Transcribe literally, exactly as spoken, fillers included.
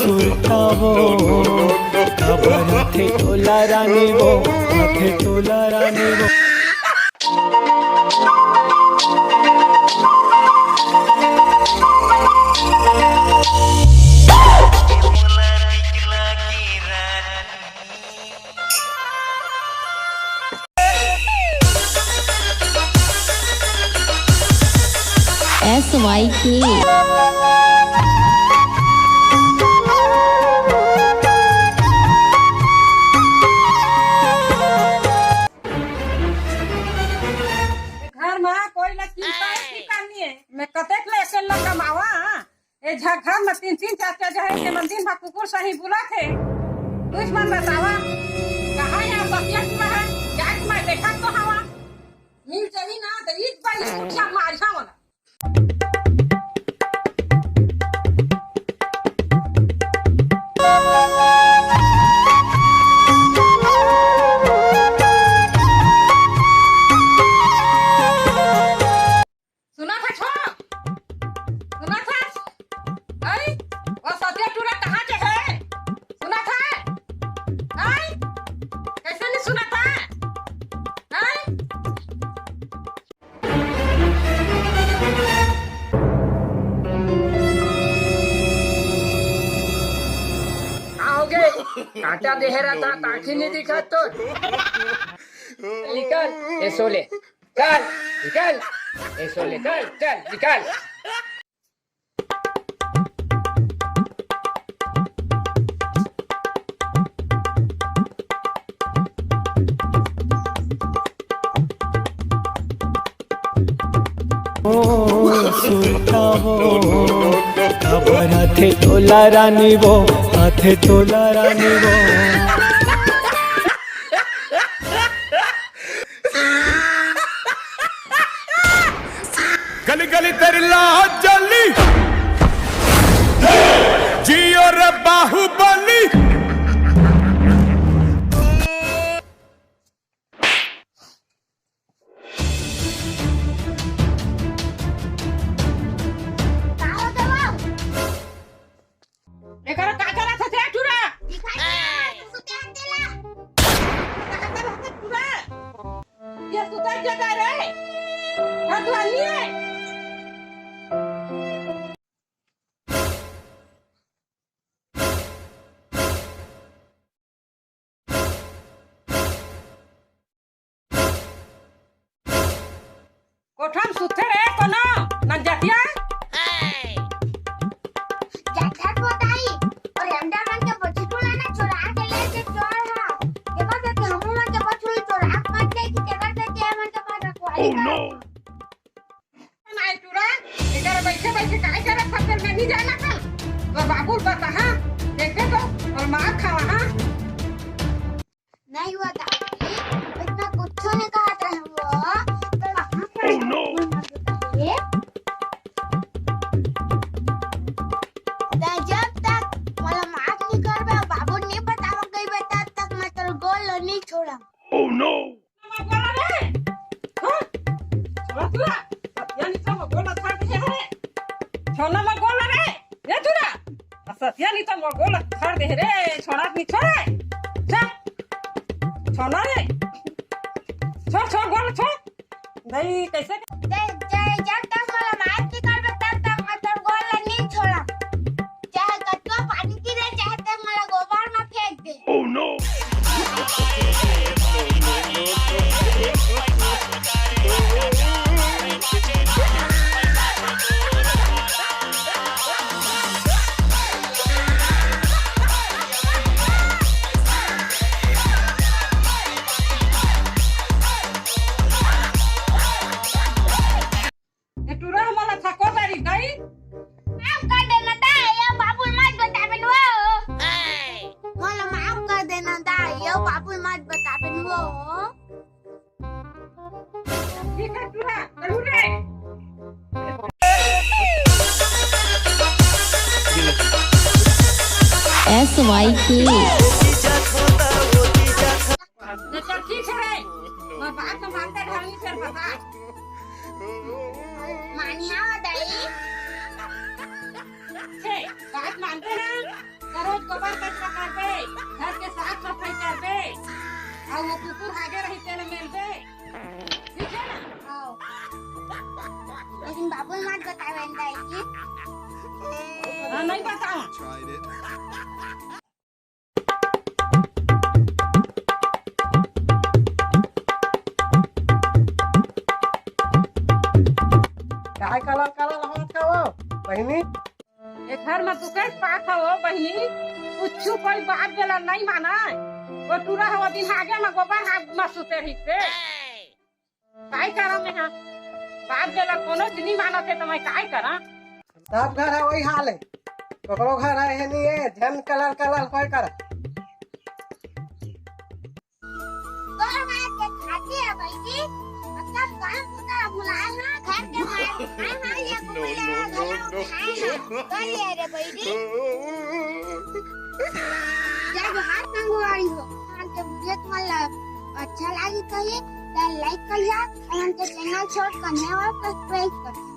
सुरता वो, काबर आथे तोला रानी वो, आथे तोला रानी वो। S Y K। घर मा कोई ला चिंता ही करनी है। मैं कतेक ले अकेल्ला कमावा? ए झा घर म तीन तीन चार चार जहे के मन दिन भर कुकुर सही बुलत हे। तुझ मन बतावा, कहाँ यहाँ सतिया टूरा है? जात मैं देखत तो हवा। मिल जही ना, त ईद बाई कुछा मारिहा मोला। सुना था छो? सुना था? आई? वो सतिया टूरा कहाँ के है? सुना था? आई? कैसे नहीं सुना था? आई? का हो गए? कांटा देहे रहा था, आँखी नहीं दिखा तो। निकल, ये सो ले। चल, निकल। ए, सो ले, चल, चल, निकल। ओ, सुरता वो, काबर आथे तोला रानी वो, आथे तोला रानी वो। गली गली तेरी लाज जली, जियो रे बाहुबली। एकरा का करत हस रे टूरा? दिखाई दे, सुते हट देला। का करत हस टूरा? ये सुते जगह रे। भगवानी है। कोठा म सुते रे कोनो नंजतिया। जठर पोताई, और हमदा मन के बछुला ना चुरा के ले से चोर हा। के बस के हमू मन के बछुला चोरा के मत दे कि के बस के मन के पास रखवाली कर। नाई टूरा, एकर बैठे बैठे काय करत हस, मैं नहीं जाना का। तोर बाबू बता, हाँ, देखे तो, और मार खावा, हाँ। नहीं हुआ दादी, इतना कुछ नहीं कहा था वो, तो वहाँ पर ये। मैं जब तक मला माफ नहीं करबे, बाबू नहीं बतावा गई बे, तब तक मैं तोर गोल नहीं छोड़ा। Oh no! बोला रे। हाँ? छोड़ा तू रे। सतिया नहीं तो मैं गोल फाड़ दे रे। छोड़ना मैं गोल रे। ये तू रे। सतिया नहीं तो मैं गोल फाड़ दे रे। छोड़ा नहीं छोड़े। छोड़। छोड़ना रे। छोड़, छोड़, गोल छोड़। भाई, कैसे? जय, जय, जब तक मला माफ नहीं करबे, तब तक मैं तोर गोल नहीं छोड़ा। चाहे कतको पानी गिरे, चाहे ते मला गोबर में फेंक दे। Oh no! ए टूरा, हमला थको तारी दाई। माफ कर देना दाई, ये बाबू मत बताबे न वो। मला माफ कर देना दाई, ये बाबू मत बताबे न वो। ठीक है टूरा, जरूर रे। S Y K। नचर ठीक है, मैं बात तो मानते ढंग से बता। मानिया हो दाई। छे, बात मानते हैं? नहीं बताओ। काय कलर कलर होत का वो बहिनी? ए घर में दुकेश पात हो बहिनी, कुछु कोई बात बेला नहीं माना। वो टूरा हो दिन आगे में गोबर हाथ में सुते रही थे। काय करा मैं हा? बात बेला कोनो जिनी मानत हे तो मैं काय करा? सब घर है वही हाल है, ककरो घर है, है नहीं है, झन कलर कलर कोई करा। तोर माँ के खाती है बहिनी, मतलब काम कुता बुलाए ना, घर के मार, हाँ, हाँ, ये कुकुर ले आ, घर उठाए ना, कर ले रे बहिनी। जय जोहार संगवारी हो, आज के वीडियो तुम्हारा अच्छा लागी तो ये, तो लाइक कर लिया, और हमके चैनल छोट करने और सब्सक्राइब कर।